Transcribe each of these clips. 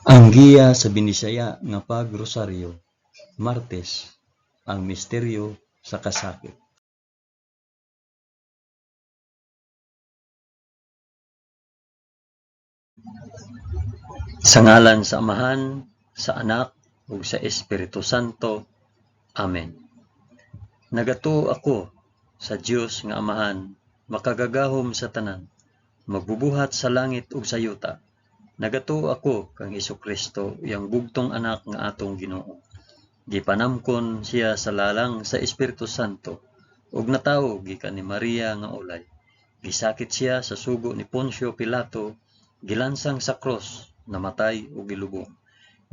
Ang giya sa Binisaya nga pagrosaryo, Martes, ang misteryo sa kasakit. Sa ngalan sa Amahan, sa Anak, ug sa Espiritu Santo. Amen. Nagatuo ako sa Dios nga Amahan, makagagahom sa tanan, magbubuhat sa langit ug sa yuta. Nagatuo ako kang Hesukristo, iyang bugtong anak nga atong Ginoo. Gipanamkon siya sa lalang sa Espiritu Santo ug natawo gikan ni Maria nga ulay. Gisakit siya sa sugo ni Poncio Pilato, gilansang sa krus, namatay ug gilubong.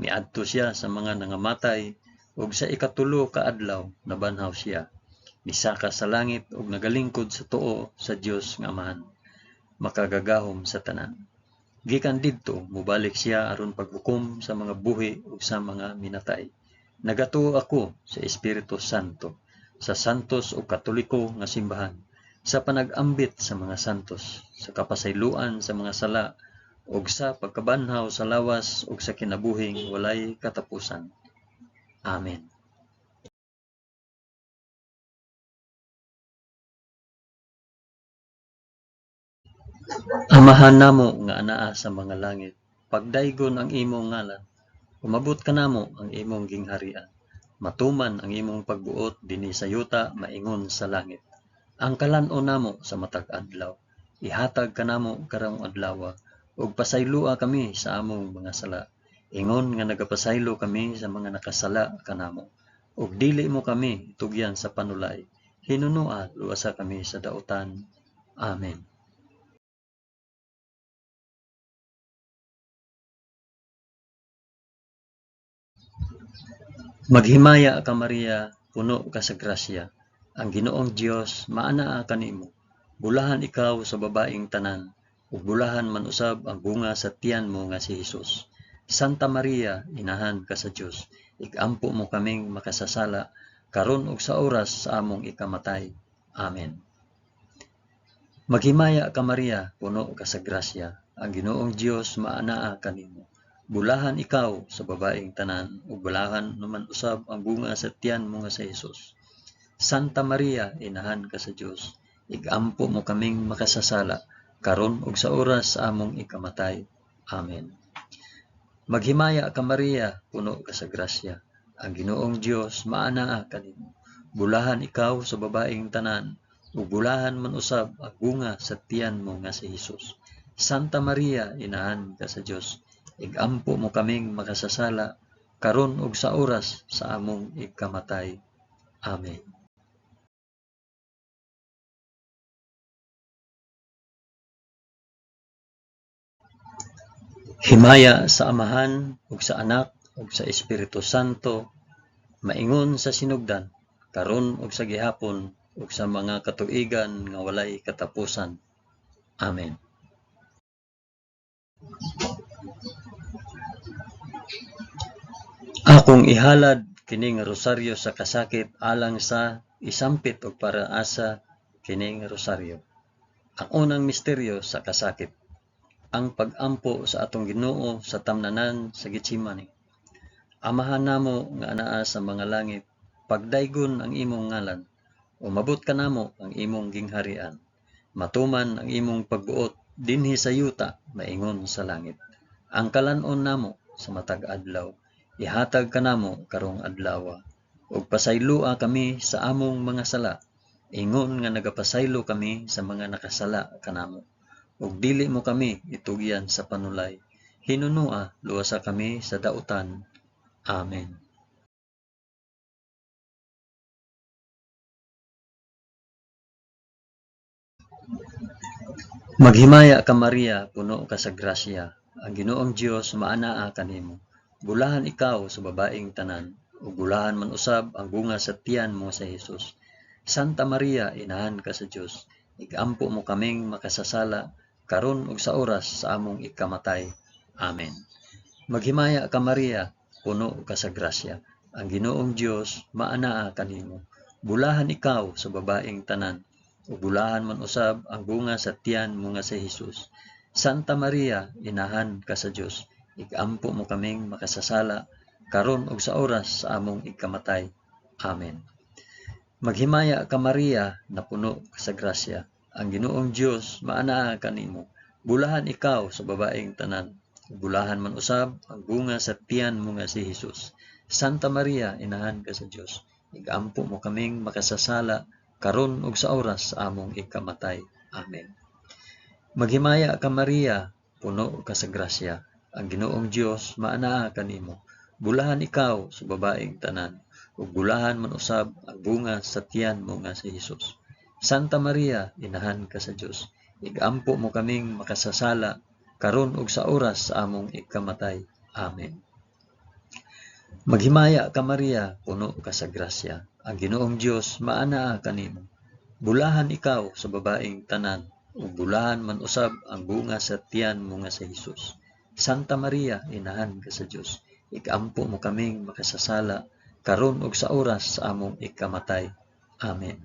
Miadto siya sa mga nangamatay ug sa ikatulo ka adlaw nabanhaw siya. Misaka sa langit ug nagalingkod sa tuo sa Dios nga Amahan, makagagahom sa tanan. Gikan didto mobalik siya aron paghukom sa mga buhi ug sa mga minatay. Nagatuo ako sa Espiritu Santo, sa santos ug katoliko nga simbahan, sa panag-ambit sa mga santos, sa kapasayloan sa mga sala, ug sa pagkabanhaw sa lawas ug sa kinabuhing walay katapusan. Amen. Amahan namo nga anaa sa mga langit, pagdaygon ang imong ngalan, umabot kanamo ang imong gingharian. Matuman ang imong pagbuot dinhi sa yuta maingon sa langit. Ang kalan-on namo sa matag adlaw, ihatag kanamo karong adlawa, ug pasayloa kami sa among mga sala, ingon nga nagapasaylo kami sa mga nakasala kanamo. Ug dili mo kami itugyan sa panulay, hinunoa luwasa kami sa dautan. Amen. Maghimaya ka Maria, puno ka sa grasya. Ang Ginoong Dios maanaa kanimo. Bulahan ikaw sa babaeng tanan, ug bulahan man usab ang bunga sa tiyan mo nga si Hesus. Santa Maria, inahan ka sa Dios, igampo mo kaming makasasala karon ug sa oras sa among ikamatay. Amen. Maghimaya ka Maria, puno ka sa grasya. Ang Ginoong Dios maanaa kanimo. Bulahan ikaw sa babaeng tanan, ug bulahan naman usab ang bunga sa tiyan mo nga si Hesus. Santa Maria, inahan ka sa Dios, igampo mo kaming makasasala, karon ug sa oras sa among ikamatay. Amen. Maghimaya ka Maria, puno ka sa grasya. Ang Ginoong Dios maanaa kanimo. Bulahan ikaw sa babaeng tanan, ug bulahan man usab ang bunga sa tiyan mo nga si Hesus. Santa Maria, inahan ka sa Dios, igampo mo kaming makasasala, karon ug sa oras sa among ikamatay. Amen. Himaya sa Amahan ug sa Anak ug sa Espiritu Santo, maingon sa sinugdan, karon ug sa gihapon ug sa mga katuigan nga walay katapusan. Amen. Akong ihalad kining rosaryo sa kasakit alang sa isampit og para asa kining rosaryo. Ang unang misteryo sa kasakit, ang pag-ampo sa atong Ginoo sa tamnanan sa Getsemani. Amahan namo nga anaa sa mga langit, pagdaygon ang imong ngalan, umabot kanamo ang imong gingharian. Matuman ang imong pagbuot dinhi sa yuta maingon sa langit. Ang kalan-on namo sa matag adlaw, ihatag kanamo karong adlawa, ug pasayloa kami sa among mga sala, ingon nga nagapasaylo kami sa mga nakasala kanamo. Ug dili mo kami itugyan sa panulay, hinunoa luwasa kami sa dautan. Amen. Maghimaya ka Maria, puno ka sa grasya. Ang Ginoong Dios maanaa kanimo. Bulahan ikaw sa babaeng tanan, ug bulahan man usab ang bunga sa tiyan mo sa Hesus. Santa Maria, inahan ka sa Dios, igampo mo kaming makasasala, karon ug sa oras sa among ikamatay. Amen. Maghimaya ka Maria, puno ka sa grasya. Ang Ginoong Dios maanaa kanimo. Bulahan ikaw sa babaeng tanan, ug bulahan man usab ang bunga sa tiyan mo nga si Hesus. Santa Maria, inahan ka sa Dios, Igampo mo kaming makasasala, karon ug sa oras sa among ikamatay. Amen. Maghimaya ka Maria, napuno ka sa grasya. Ang Ginoong Dios maanaa kanimo. Bulahan ikaw sa babaeng tanan. Bulahan man usab ang bunga sa tiyan mo nga si Hesus. Santa Maria, inahan ka sa Dios. Igampo mo kaming makasasala, karon ug sa oras sa among ikamatay. Amen. Maghimaya ka Maria, puno ka sa grasya. Ang Ginoong Dios maanaa kanimo. Bulahan ikaw sa babaeng tanan, ug bulahan man usab ang bunga sa tiyan mo nga si Hesus. Santa Maria, inahan ka sa Dios. Igampo mo kaming makasasala, karon ug sa oras sa among ikamatay. Amen. Maghimaya ka Maria, puno ka sa grasya. Ang Ginoong Dios maanaa kanimo. Bulahan ikaw sa babaeng tanan, ug bulahan man usab ang bunga sa tiyan mo nga si Hesus. Santa Maria, inahan ka sa Dios. Igampo mo kaming makasasala, karon ug sa oras sa among ikamatay. Amen.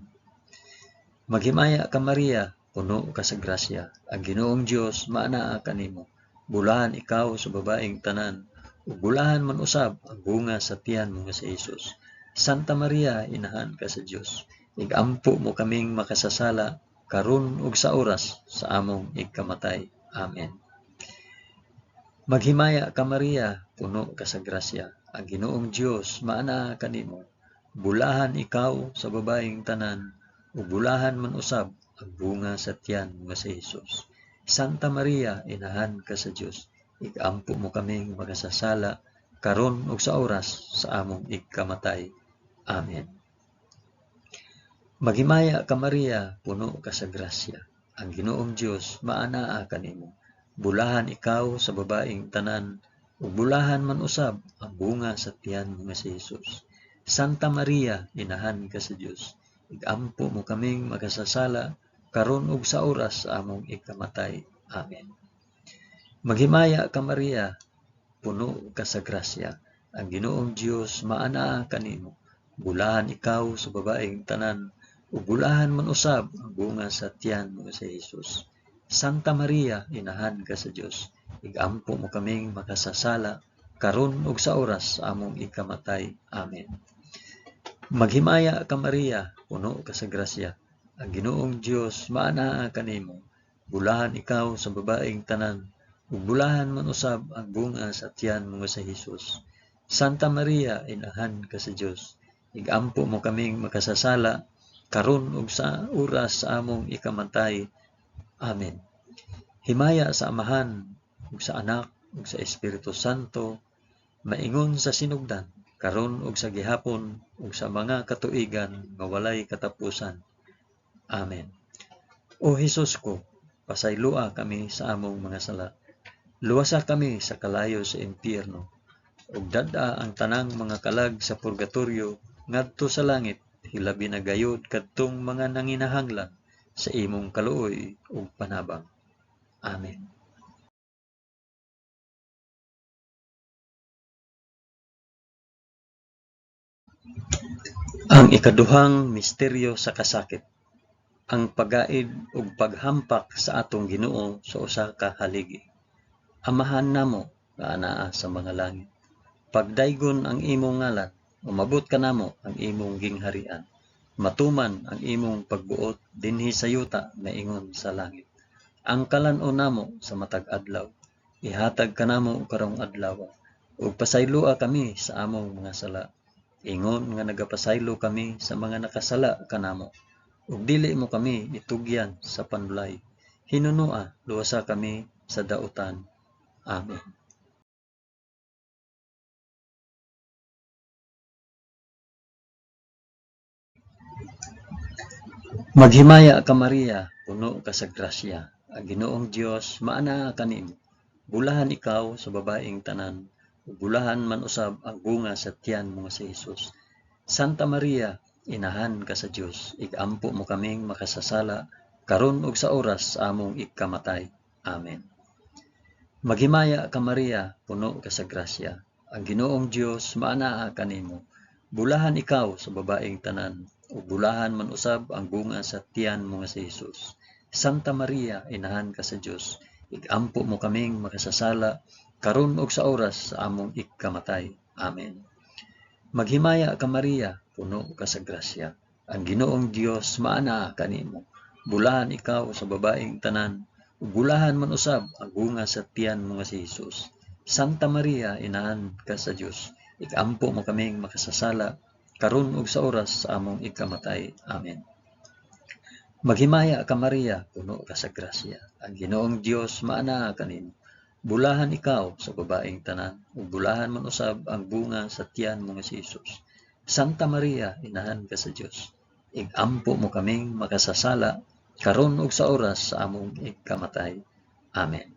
Maghimaya ka Maria, puno ka sa grasya. Ang Ginoong Dios maanaa kanimo. Bulahan ikaw sa babaeng tanan, ug bulahan man usab ang bunga sa tiyan mo nga si Hesus. Santa Maria, inahan ka sa Dios. Igampo mo kaming makasasala, karon ug sa oras sa among ikamatay. Amen. Maghimaya ka Maria, puno ka sa grasya. Ang Ginoong Dios maanaa kanimo. Bulahan ikaw sa babaeng tanan, ug bulahan man usab ang bunga sa tiyan mo nga si Hesus. Santa Maria, inahan ka sa Dios. Igampo mo kaming makasasala, karon ug sa oras sa among ikamatay. Amen. Maghimaya ka Maria, puno ka sa grasya. Ang Ginoong Dios maanaa kanimo. Bulahan ikaw sa babaeng tanan, ug bulahan man usab ang bunga sa tiyan mo nga si Hesus. Santa Maria, inahan ka sa Dios. Igampo mo kaming makasasala, karon ug sa oras sa among ikamatay. Amen. Maghimaya ka Maria, puno ka sa grasya. Ang Ginoong Dios maanaa kanimo. Bulahan ikaw sa babaeng tanan, ug bulahan man usab ang bunga sa tiyan mo nga si Hesus. Santa Maria, inahan ka sa Dios. Igampo mo kaming makasasala, karon ug sa oras sa among ikamatay. Amen. Maghimaya ka Maria, puno ka sa grasya. Ang Ginoong Dios maanaa kanimo. Bulahan ikaw sa babaeng tanan, ug bulahan man usab ang bunga sa tiyan mo nga si Hesus. Santa Maria, inahan ka sa Dios. Igampo mo kaming makasasala, karon ug sa oras sa among ikamatay. Amen. Himaya sa Amahan, ug sa Anak, ug sa Espiritu Santo, maingon sa sinugdan, karon ug sa gihapon, ug sa mga katuigan nga walay katapusan. Amen. O Hesus ko, pasayloa kami sa among mga sala. Luwasa kami sa kalayo sa impyerno, ug dad-a ang tanang mga kalag sa purgatorio ngadto sa langit, hilabi na gayod kadtong mga nanginahanglan sa imong kaluoy ug panabang. Amen. Ang ikaduhang misteryo sa kasakit, ang pagaid ug paghampak sa atong Ginoo sa usa ka haligi. Amahan namo nga anaa sa mga langit. Pagdaygon ang imong ngalan, umabot kanamo ang imong gingharian. Matuman ang imong pagbuot dinhi sa yuta maingon sa langit. Ang kalan-on namo sa matag adlaw, ihatag kanamo karong adlaw, ug pasayloa kami sa among mga sala, ingon nga nagapasaylo kami sa mga nakasala kanamo. Ug dili mo kami itugyan sa panulay. Hinunoa, luwasa kami sa dautan. Amen. Maghimaya ka Maria, puno ka sa grasya. Ang Ginoong Dios maanaa kanimo. Bulahan ikaw sa babaeng tanan, ug bulahan man usab ang bunga sa tiyan mo nga si Hesus. Santa Maria, inahan ka sa Dios, igampo mo kaming makasasala, karon ug sa oras sa among ikamatay. Amen. Maghimaya ka Maria, puno ka sa grasya. Ang Ginoong Dios maanaa kanimo. Bulahan ikaw sa babaeng tanan, ug bulahan man usab ang bunga sa tiyan mo nga si Hesus. Santa Maria, inahan ka sa Dios, igampo mo kaming makasasala, karon ug sa oras sa among ikamatay. Amen. Maghimaya ka Maria, puno ka sa grasya. Ang Ginoong Dios maanaa kanimo. Bulahan ikaw sa babaeng tanan, ug bulahan man usab ang bunga sa tiyan mo nga si Hesus. Santa Maria, inahan ka sa Dios, ikampo mo kaming makasasala, karon ug sa oras sa among ikamatay. Amen. Maghimaya ka Maria, puno ka sa grasya. Ang Ginoong Dios maanaa kanimo. Bulahan ikaw sa babaeng tanan, ug bulahan man usab ang bunga sa tiyan mo nga si Hesus. Santa Maria, inahan ka sa Dios, igampo mo kaming makasasala, karon ug sa oras sa among ikamatay. Amen.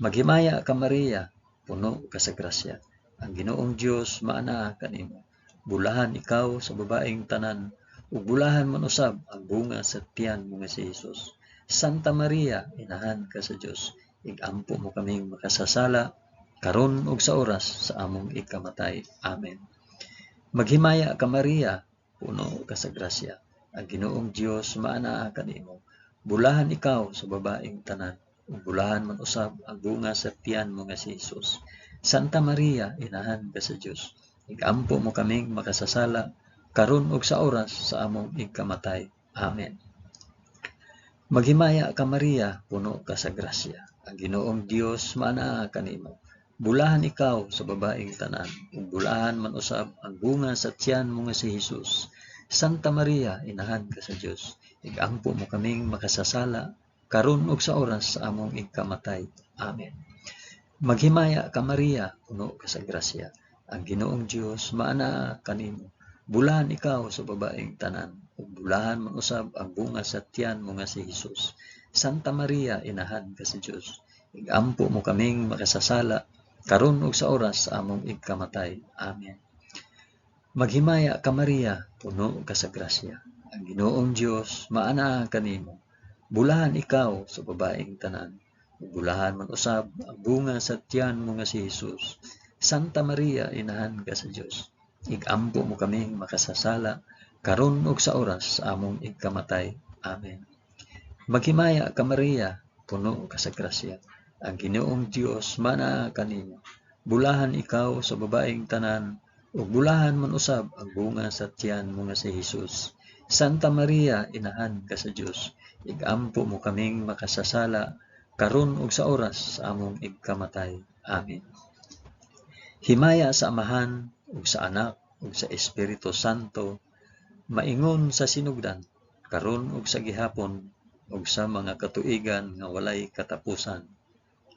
Maghimaya ka Maria, puno ka sa grasya. Ang Ginoong Dios maanaa kanimo. Bulahan ikaw sa babaeng tanan, ug bulahan man usab ang bunga sa tiyan mo nga si Hesus. Santa Maria, inahan ka sa Dios, igampo mo kaming makasasala, karon ug sa oras sa among ikamatay. Amen. Maghimaya ka Maria, puno ka sa grasya. Ang Ginoong Dios maanaa kanimo. Bulahan ikaw sa babaeng tanan, ug bulahan man usab ang bunga sa tiyan mo nga si Hesus. Santa Maria, inahan ka sa Dios, igampo mo kaming makasasala, karon ug sa oras sa among ikamatay. Amen. Maghimaya ka Maria, puno ka sa grasya. Ang Ginoong Dios maanaa kanimo. Bulahan ikaw sa babaeng tanan, ug bulahan man usab ang bunga sa tiyan mo nga si Hesus. Santa Maria, inahan ka sa Dios, igampo mo kaming makasasala, karon ug sa oras sa among ikamatay. Amen. Maghimaya ka Maria, puno ka sa grasya. Ang Ginoong Dios maanaa kanimo. Bulahan ikaw sa babaeng tanan, ug bulahan man usab ang bunga sa tiyan mo nga si Hesus. Santa Maria, inahan ka sa Dios, igampo mo kaming makasasala, karon ug sa oras sa among ikamatay. Amen. Maghimaya ka Maria, puno ka sa grasya. Ang Ginoong Dios maanaa kanimo. Bulahan ikaw sa babaeng tanan, ug bulahan man usab ang bunga sa tiyan mo nga si Hesus. Santa Maria, inahan ka sa Dios, igampo mo kaming makasasala, karon ug sa oras sa among ikamatay. Amen. Maghimaya ka Maria, puno ka sa grasya. Ang Ginoong Dios maanaa kanimo. Bulahan ikaw sa babaeng tanan, ug bulahan man usab ang bunga sa tiyan mo nga si Hesus. Santa Maria, inahan ka sa Dios, igampo mo kaming makasasala, karon ug sa oras sa among ikamatay. Amen. Himaya sa Amahan ug sa Anak ug sa Espiritu Santo, maingon sa sinugdan, karon ug sa gihapon ug sa mga katuigan nga walay katapusan.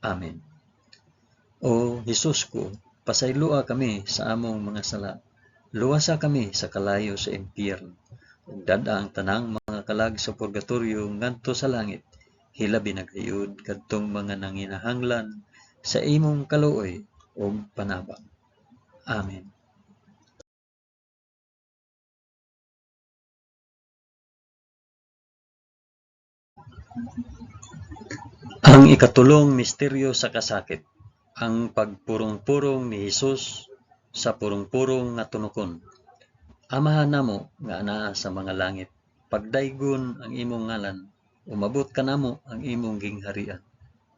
Amen. O Hesus ko, pasayloa kami sa among mga sala. Luwasa kami sa kalayo sa impyerno. Ug dad-a ang tanang mga kalag sa purgatorio ngadto sa langit. Hilabi na gayud kadtong mga nanginahanglan sa imong kaluoy ug panabang. Amen. Ang ikatulong misteryo sa kasakit, ang pagpurong-purong ni Hesus sa purong-purong nga tunokon. Amahan namo nga anaa sa mga langit, pagdaygon ang imong ngalan, umabot kanamo ang imong gingharian.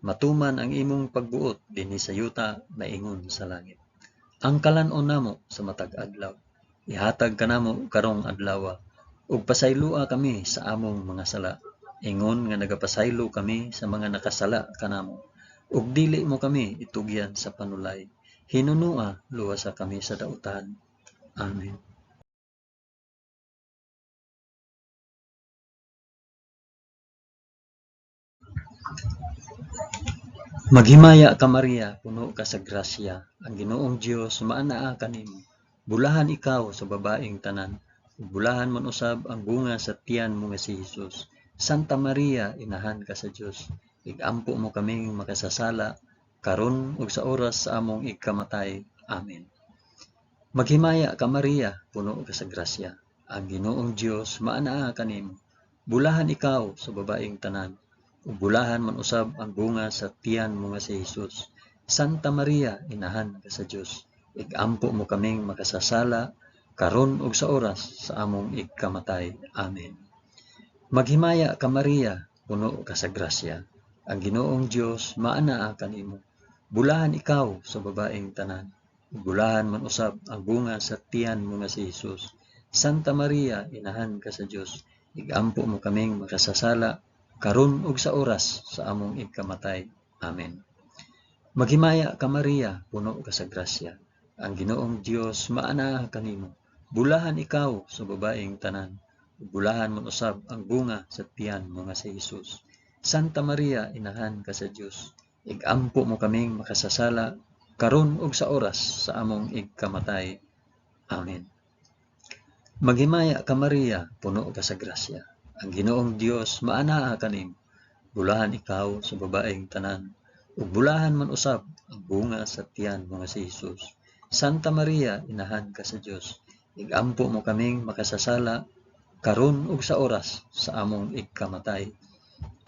Matuman ang imong pagbuot dinhi sa yuta maingon sa langit. Ang kalan-on namo sa matag adlaw, ihatag kanamo karong adlawa, ug pasayloa kami sa among mga sala, ingon nga nagapasaylo kami sa mga nakasala kanamo. Ug dili mo kami itugyan sa panulay, hinunua luwasa kami sa dautan. Amen. Maghimaya ka Maria, puno ka sa grasya. Ang Ginoong Dios maanaa kanimo. Bulahan ikaw sa babaeng tanan, ug bulahan man usab ang bunga sa tiyan mo nga si Hesus. Santa Maria, inahan ka sa Dios, igampo mo kaming makasasala, karon ug sa oras sa among ikamatay. Amen. Maghimaya ka Maria, puno ka sa grasya. Ang Ginoong Dios maanaa kanimo. Bulahan ikaw sa babaeng tanan, ug bulahan man usab ang bunga sa tiyan mo nga si Hesus. Santa Maria, inahan ka sa Dios, igampo mo kaming makasasala, karon ug sa oras sa among ikamatay. Amen. Maghimaya ka Maria, puno ka sa grasya. Ang Ginoong Dios maanaa kanimo. Bulahan ikaw sa babaeng tanan, ug bulahan man usab ang bunga sa tiyan mo nga si Hesus. Santa Maria, inahan ka sa Dios, igampo mo kaming makasasala, karon ug sa oras sa among igkamatay. Amen. Maghimaya ka Maria, puno ka sa grasya. Ang Ginoong Dios maanaa kanimo. Bulahan ikaw sa babaeng tanan, ug bulahan man usab ang bunga sa tiyan mo nga si Hesus. Santa Maria, inahan ka sa Dios, igampo mo kaming makasasala, karon ug sa oras sa among igkamatay. Amen. Maghimaya ka Maria, puno ka sa grasya. Ang Ginoong Dios maanaa kanimo. Bulahan ikaw sa babaeng tanan, ug bulahan man usab ang bunga sa tiyan mo nga si Hesus. Santa Maria, inahan ka sa Dios, igampo mo kaming makasasala, karon ug sa oras sa among igkamatay.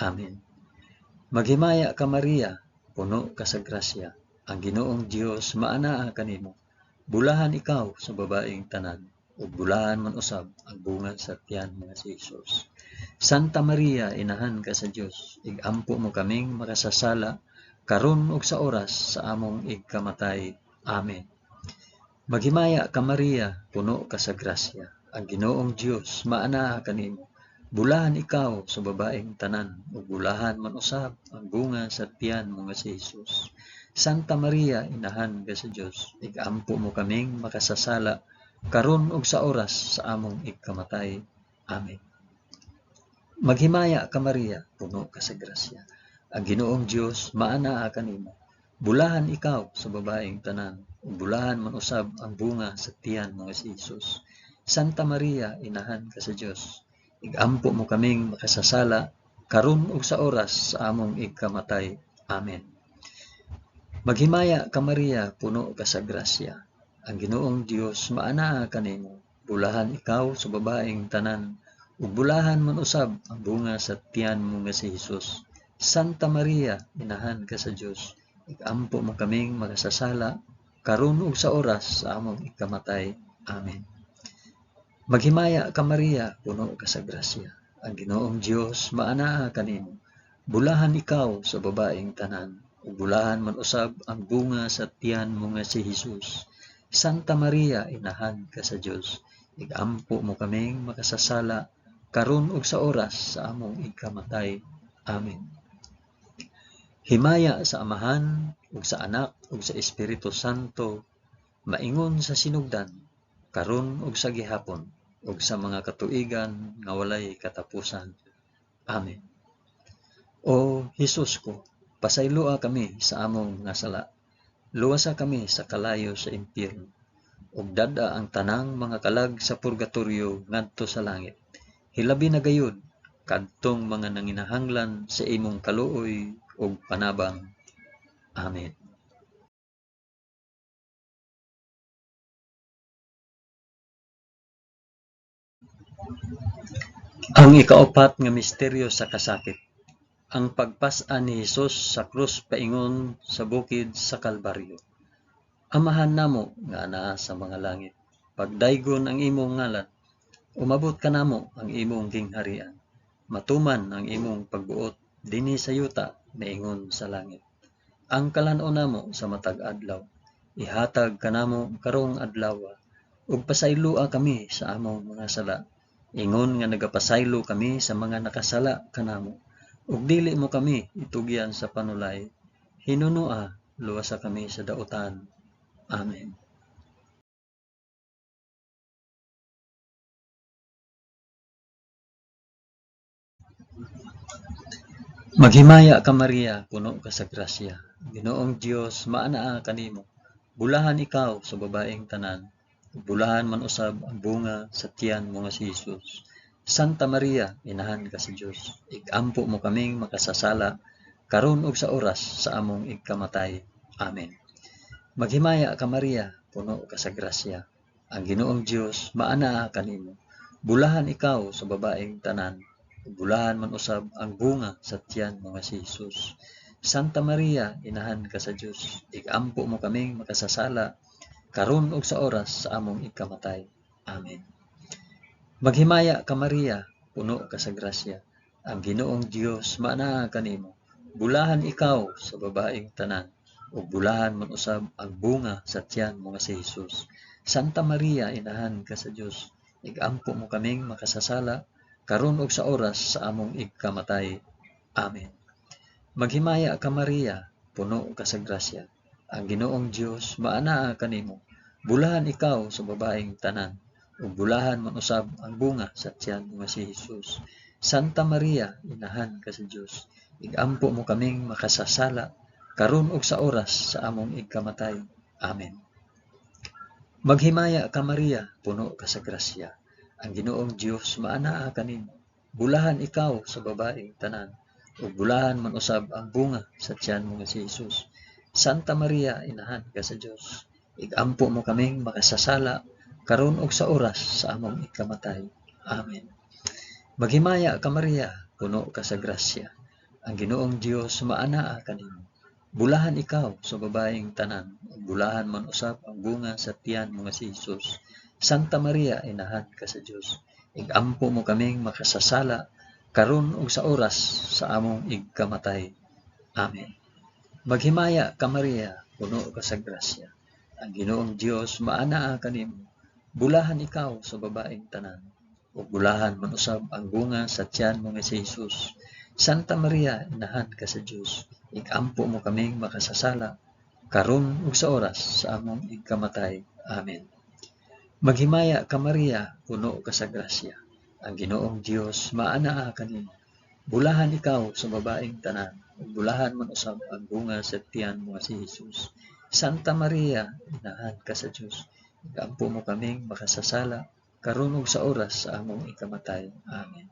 Amen. Maghimaya ka Maria, puno ka sa grasya. Ang Ginoong Dios maanaa kanimo. Bulahan ikaw sa babaeng tanan, ug bulahan man usab ang bunga sa tiyan mo nga si Hesus. Santa Maria, inahan ka sa Dios, igampo mo kaming makasasala, karon ug sa oras sa among igkamatay. Amen. Maghimaya ka Maria, puno ka sa grasya. Ang Ginoong Dios maanaa kanimo. Bulahan ikaw sa babaeng tanan, ug bulahan man usab ang bunga sa tiyan mo nga si Hesus. Santa Maria, inahan ka sa Dios, igampo mo kaming makasasala, karon ug sa oras sa among igkamatay. Amen. Maghimaya ka Maria, puno ka sa grasya. Ang Ginoong Dios maanaa kanimo. Bulahan ikaw sa babaeng tanan, ug bulahan man usab ang bunga sa tiyan mo nga si Hesus. Santa Maria, inahan ka sa Dios, igampo mo kaming makasasala, karon ug sa oras sa among igkamatay. Amen. Maghimaya ka Maria, puno ka sa grasya. Ang Ginoong Dios maanaa kanimo. Bulahan ikaw sa babaeng tanan, ug bulahan man usab ang bunga sa tiyan mo nga si Hesus. Santa Maria, inahan ka sa Dios, igampo mo kaming makasasala, karon ug sa oras sa among igkamatay. Amen. Maghimaya ka Maria, puno ka sa grasya. Ang Ginoong Dios maanaa kanimo. Bulahan ikaw sa babaeng tanan, ug bulahan man usab ang bunga sa tiyan mo nga si Hesus. Santa Maria, inahan ka sa Dios, igampo mo kaming makasasala, karon ug sa oras sa among igkamatay. Amen. Himaya sa Amahan, ug sa Anak, ug sa Espiritu Santo, maingon sa sinugdan, karon ug sa gihapon, ug sa mga katuigan nga walay katapusan. Amen. O Hesus ko, pasayloa kami sa among mga sala. Luwasa kami sa kalayo sa impyerno, ug dad-a ang tanang mga kalag sa purgatorio ngadto sa langit. Hilabi na gayud kadtong mga nanginahanglan sa imong kaluoy ug panabang. Amen. Ang ikaupat nga misteryo sa kasakit, ang pagpas-an ni Hesus sa krus paingon sa bukid sa Kalbaryo. Amahan namo nga anaa sa mga langit, pagdaygon ang imong ngalan, umabot kanamo ang imong gingharian, matuman ang imong pagbuot dinhi sa yuta maingon sa langit. Ang kalan-on namo sa matag adlaw, ihatag kanamo karong adlaw, ug pasayloa kami sa among mga sala, ingon nga nagapasaylo kami sa mga nakasala kanamo. Ug dili mo kami itugyan sa panulay, hinunoa luwasa kami sa dautan. Amen. Maghimaya ka Maria, puno ka sa grasya. Ginoong Dios maanaa kanimo. Bulahan ikaw sa babaeng tanan, ug bulahan man usab ang bunga sa tiyan mo nga si Hesus. Santa Maria, inahan ka sa Dios, igampo mo kaming makasasala, karon ug sa oras sa among igkamatay. Amen. Maghimaya ka Maria, puno ka sa grasya. Ang Ginoong Dios maanaa kanimo. Bulahan ikaw sa babaeng tanan, ug bulahan man usab ang bunga sa tiyan mo nga si Hesus. Santa Maria, inahan ka sa Dios, igampo mo kaming makasasala, karon ug sa oras sa among igkamatay. Amen. Maghimaya ka Maria, puno ka sa grasya. Ang Ginoong Dios maanaa kanimo. Bulahan ikaw sa babaeng tanan, ug bulahan man usab ang bunga sa tiyan mo nga si Hesus. Santa Maria, inahan ka sa Dios, igampo mo kaming makasasala, karon ug sa oras sa among igkamatay. Amen. Maghimaya ka Maria, puno ka sa grasya. Ang Ginoong Dios maanaa kanimo. Bulahan ikaw sa babaeng tanan, ug bulahan man usab ang bunga sa tiyan mo nga si Hesus. Santa Maria, inahan ka sa Dios, igampo mo kaming makasasala, karon ug sa oras sa among igkamatay. Amen. Maghimaya ka Maria, puno ka sa grasya. Ang Ginoong Dios maanaa kanimo. Bulahan ikaw sa babaeng tanan, ug bulahan man usab ang bunga sa tiyan mo nga si Hesus. Santa Maria, inahan ka sa Dios, igampo mo kaming makasasala, karon ug sa oras sa among ikamatay. Amen. Maghimaya ka Maria, puno ka sa grasya. Ang Ginoong Dios maanaa kanimo. Bulahan ikaw sa babaeng tanan, ug bulahan man usab ang bunga sa tiyan mo nga si Hesus. Santa Maria, inahan ka sa Dios, igampo mo kaming makasasala, karon ug sa oras sa among igkamatay. Amen. Maghimaya ka Maria, puno ka sa grasya. Ang Ginoong Dios maanaa kanimo. Bulahan ikaw sa babaeng tanan, ug bulahan man usab ang bunga sa tiyan mo nga si Hesus. Santa Maria, inahan ka sa Dios, igampo mo kaming makasasala, karon ug sa oras sa among igkamatay. Amen. Maghimaya ka Maria, puno ka sa grasya. Ang Ginoong Dios maanaa kanimo. Bulahan ikaw sa babaeng tanan, ug bulahan man usab ang bunga sa tiyan mo nga si Hesus. Santa Maria, inahan ka sa Dios, igampo mo kaming makasasala, karon ug sa oras sa among ikamatay. Amen.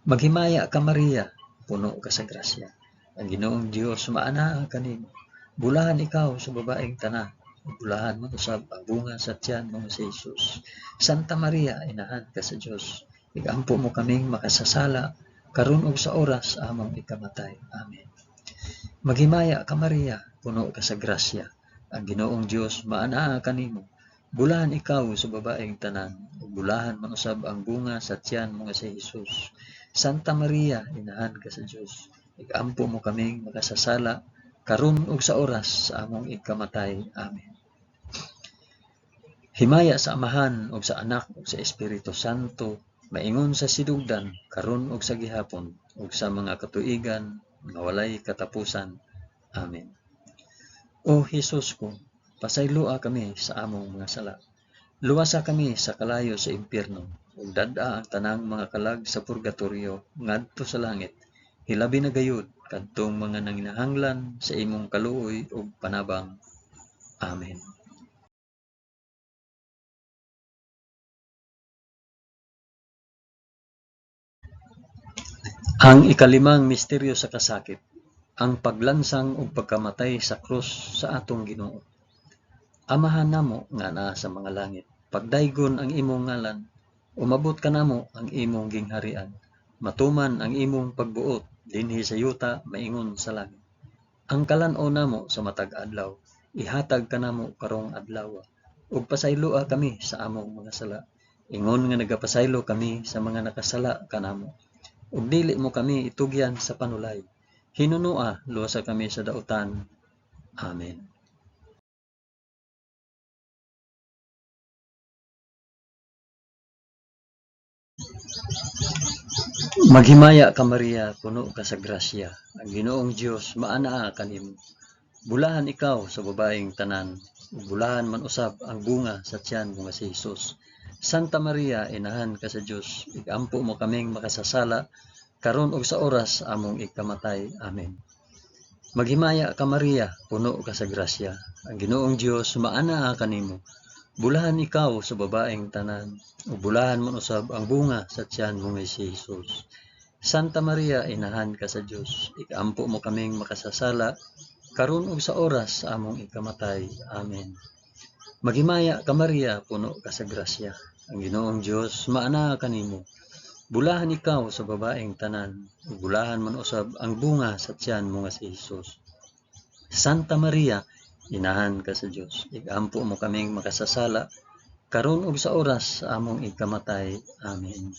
Maghimaya ka Maria, puno ka sa grasya. Ang Ginoong Dios maanaa kanimo. Bulahan ikaw sa babaeng tanan, ug bulahan man usab ang bunga sa tiyan mo nga si Hesus. Santa Maria, inahan ka sa Dios, igampo mo kaming makasasala, karon ug sa oras sa among ikamatay. Amen. Maghimaya ka Maria, puno ka sa grasya. Ang Ginoong Dios maanaa kanimo. Bulahan ikaw sa babaeng tanan, ug bulahan man usab ang bunga sa tiyan mo nga si Hesus. Santa Maria, inahan ka sa Dios, igampo mo kaming makasasala, karon ug sa oras sa among ikamatay. Amen. Himaya sa Amahan ug sa Anak ug sa Espiritu Santo, maingon sa sidugdan, karon ug sa gihapon, ug sa mga katuigan nga walay katapusan. Amen. O Hesus ko, pasayloa kami sa among mga sala. Luwasa kami sa kalayo sa impyerno, ug dad-a ang tanang mga kalag sa purgatorio ngadto sa langit, hilabi na gayud kadtong mga nanginahanglan sa imong kaluoy ug panabang. Amen. Ang ikalimang misteryo sa kasakit, ang paglansang ug pagkamatay sa krus sa atong Ginoo. Amahan namo nga naa sa mga langit, pagdaygon ang imong ngalan, umabot kanamo ang imong gingharian, matuman ang imong pagbuot dinhi sa yuta maingon sa langit. Ang kalan-on namo sa matag adlaw, ihatag kanamo karong adlaw, ug pasayloa kami sa among mga sala, ingon nga nagapasaylo kami sa mga nakasala kanamo. Ug dili mo kami itugyan sa panulay, hinunoa luwasa kami sa dautan. Amen. Maghimaya ka Maria, puno ka sa grasya. Ang Ginoong Dios maanaa kanimo. Bulahan ikaw sa babaeng tanan, ug bulahan man usab ang bunga sa tiyan mo nga si Hesus. Santa Maria, inahan ka sa Dios, igampo mo kaming makasasala, karon ug sa oras sa among ikamatay. Amen. Maghimaya ka Maria, puno ka sa grasya. Ang Ginoong Dios maanaa kanimo. Bulahan ikaw sa babaeng tanan, ug bulahan man usab ang bunga sa tiyan mo nga si Hesus. Santa Maria, inahan ka sa Dios, ikampo mo kaming makasasala, karon ug sa oras sa among ikamatay. Amen. Maghimaya ka Maria, puno ka sa grasya. Ang Ginoong Dios maanaa kanimo. Bulahan ikaw sa babaeng tanan, ug bulahan man usab ang bunga sa tiyan mo nga si Hesus. Santa Maria, inahan ka sa Dios, igampo mo kaming makasasala, karon ug sa oras sa among ikamatay. Amen.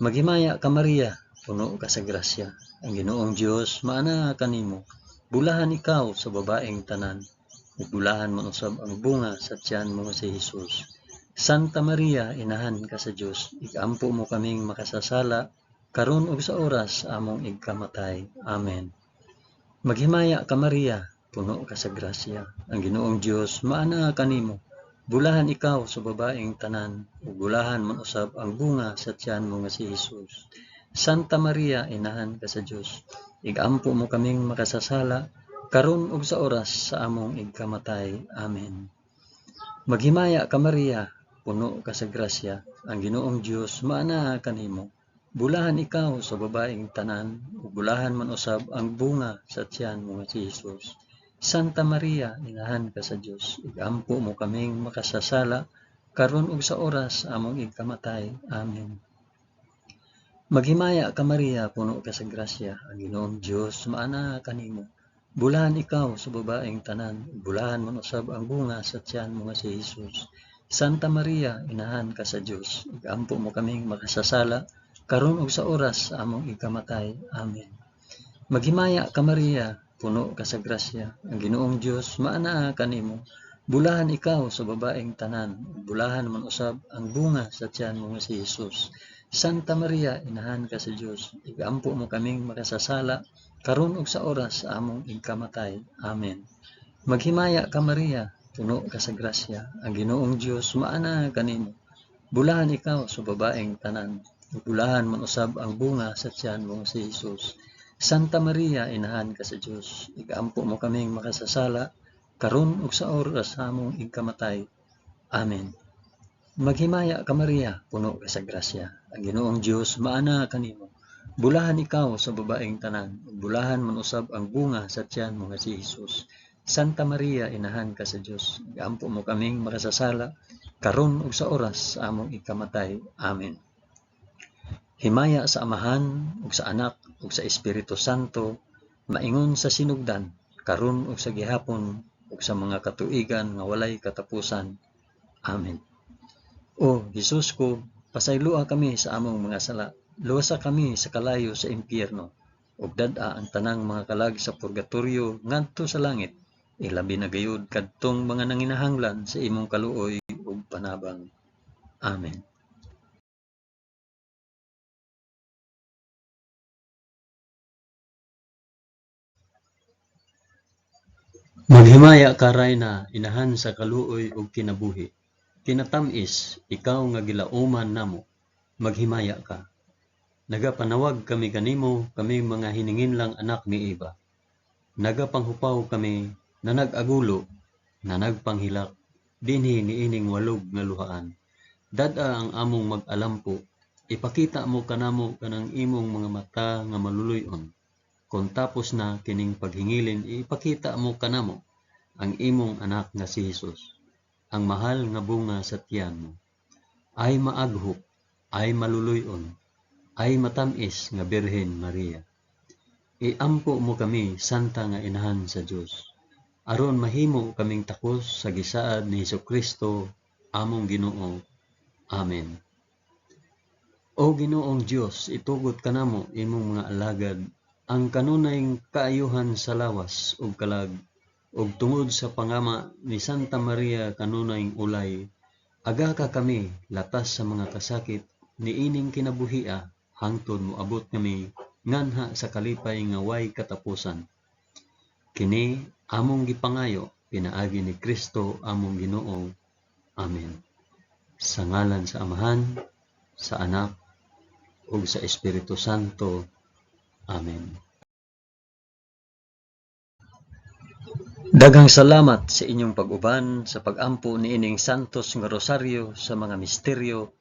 Maghimaya ka Maria, puno ka sa grasya. Ang Ginoong Dios maanaa kanimo. Bulahan ikaw sa babaeng tanan, ug bulahan man usab ang bunga sa tiyan mo nga si Hesus. Santa Maria, inahan ka sa Dios, igampo mo kaming makasasala, karon ug sa oras sa among igkamatay. Amen. Maghimaya ka Maria, puno ka sa grasya, ang Ginoong Dios maanaa kanimo. Bulahan ikaw sa babaeng tanan, ug bulahan man usab ang bunga sa tiyan mo nga si Hesus. Santa Maria, inahan ka sa Dios, igampo mo kaming makasasala, karon ug sa oras sa among igkamatay. Amen. Maghimaya ka Maria, puno ka sa grasya, ang Ginoong Dios maanaa kanimo. Bulahan ikaw sa babaeng tanan, ug bulahan man usab ang bunga sa tiyan mo nga si Hesus. Santa Maria, inahan ka sa Dios, igampo mo kaming makasasala, karon ug sa oras sa among igkamatay. Amen. Maghimaya ka Maria, puno ka sa grasya, ang Ginoong Dios maanaa kanimo. Bulahan ikaw sa babaeng tanan, ug bulahan man usab ang bunga sa tiyan mo nga si Hesus. Santa Maria, inahan ka sa Dios, igampo mo kaming makasasala, karon ug sa oras sa among igkamatay. Amen. Maghimaya ka Maria, puno ka sa grasya, ang Ginoong Dios maanaa kanimo. Bulahan ikaw sa babaeng tanan, ug bulahan man usab ang bunga sa tiyan mo nga si Hesus. Santa Maria, inahan ka sa Dios, igampo mo kaming makasasala, karon ug sa oras sa among igkamatay. Amen. Maghimaya ka Maria, puno ka sa grasya, ang Ginoong Dios maanaa kanimo. Bulahan ikaw sa babaeng tanan, ug bulahan man usab ang bunga sa tiyan mo nga si Hesus. Santa Maria, inahan ka sa Dios, igampo mo kaming makasasala, karon ug sa oras sa among igkamatay. Amen. Maghimaya ka Maria, puno ka sa grasya, ang Ginoong Dios maanaa kanimo. Bulahan ikaw sa babaeng tanan, ug bulahan man usab ang bunga sa tiyan mo nga si Hesus. Santa Maria, inahan ka sa Dios, igampo mo kaming makasasala, karon ug sa oras sa among igkamatay. Amen. Himaya sa Amahan ug sa Anak ug sa Espiritu Santo, maingon sa sinugdan, karon ug sa gihapon ug sa mga katuigan nga walay katapusan. Amen. O Hesus ko, pasayloa kami sa among mga sala, luwasa kami sa kalayo sa impyerno, ug dad-a ang tanang mga kalag sa purgatorio ngadto sa langit, ilabi na gayud kadtong mga nanginahanglan sa imong kaluoy ug panabang. Amen. Maghimaya ka Rayna, inahan sa kaluoy ug kinabuhi. Kinatam-is, ikaw nga gilauman namo, maghimaya ka. Nagapanawag kami kanimo, kaming mga hininginlang anak ni Eva. Nagapanghupaw kami, nanag-agulo, nanagpanghilak, dinhi niining walog nga luhaan. Dad-a ang among mag-alampo, ipakita mo kanamo kanang imong mga mata nga maluluy-on. Kon tapos na kining paghingilin, ipakita mo kanamo ang imong anak nga si Hesus, ang mahal nga bunga sa tiyan mo. Ay maaghop, ay maluluy-on, ay matam-is nga Birhen Maria. Iampo mo kami, Santa nga Inahan sa Dios, aron mahimo kaming takos sa gisaad ni Hesukristo among Ginoo. Amen. O Ginoong Dios, itugot kanamo imong mga alagad ang kanunay kaayuhan sa lawas ug kalag, ug tungod sa pangama ni Santa Maria kanunay ulay, agaka kami latas sa mga kasakit niining kinabuhia hangtod moabot kami nganha sa kalipay nga way katapusan. Kini among gipangayo pinaagi ni Kristo among Ginoo. Amen. Sa ngalan sa Amahan, sa Anak, ug sa Espiritu Santo. Amen. Daghang salamat sa inyong pag-uban sa pag-ampo niining Santos nga Rosaryo sa mga misteryo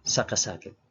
sa kasakit.